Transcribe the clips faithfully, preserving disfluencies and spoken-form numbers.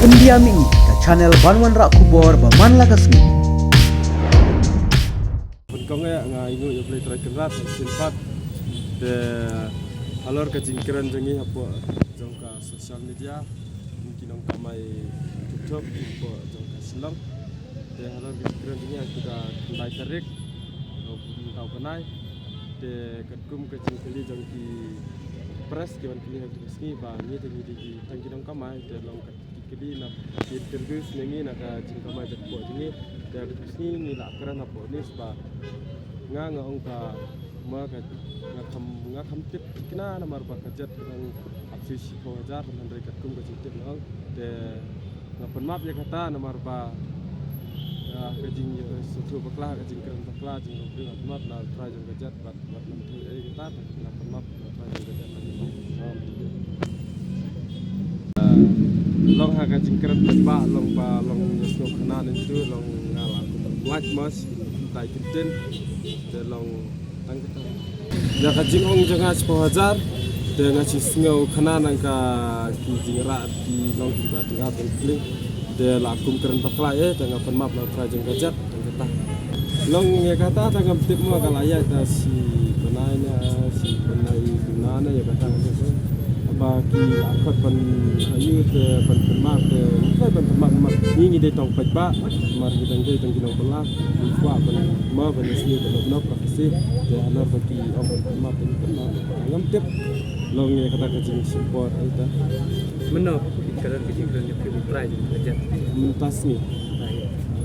India Mih, ka channel ban wanrah khubor ba man la ka sngi. Pynlong ïa nga, ïa ngi ïa Blei Trai Kynrad, shisien pat. Te halor ka jingkren jong ngi hapoh jong ka social media, ki nongkamai TikTok hapoh jong ka Shillong. Te halor ka jingkren jong ngi ha ka khyndai tarik, ka bnai. Te katkum ka jingkylli jong ki press ki wan kylli ha ka sngi ba ngi te ngi dei tang ki nongkamai, te long ka jingkylli na ki interview ïa ngi na ka jingkamai jong ka jong ngi. Te ha ka sngi ngi la kren hapoh news ba nga nga ong ka ma ka nga kham nga kham tip kane namar ba ka jet ka dang ap shu shiphew hajar, hynrei katkum ka jingtip nga ong. Te nga pynmap ïa kata namar ba, ah, ka jing, eh, sngewthuh bakla, ka jingkren bakla, jingkren bakla na trai jong ka jet bad, bad mynta ei kata, nga pynmap na trai jong ka jet. Ah, long ha ka jingkren ba long ba long ïa sngewkhana nangtu long nga la kum lak mas tai kyntien. Te long tang kata. Ïa ka jingong jong nga shiphew hajar. Te nga shu sngewkhana nang ka ki jingrah ki long ki ba tang ka tang kling. Te la kum kren bakla eh, te nga pynmap na u trai jong ka jet tang kata. Long ïa kata te ngam tip mo ka la ïaid da shi bnai ne shi bnai duna ne ïa kata ngam tip. Ba ki la khot ban ayu te ban pynmap te ban pynmap mar ngi ngi dei tong paidbah mar ngi dang dei tong ki nongbylla. Ngi kwah ban ma ban ïa sngew ban nop nop. Te halor ba ki ong ban pynmap te ngi pynmap. Ngam tip long ïa kata ka jingsupport ita. Mynno ki kren ki jingkren ïa ki trai jong ka jet. Mynta sngi.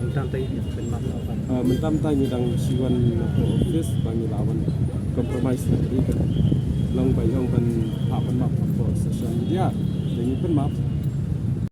Mynta tai ïa pynmap na ka. Ah, mynta mynta ngi dang shu wan na office ba ngi la wan compromise na ka dei ka long ba ong ban pynmap ha social media. Te ngi pynmap.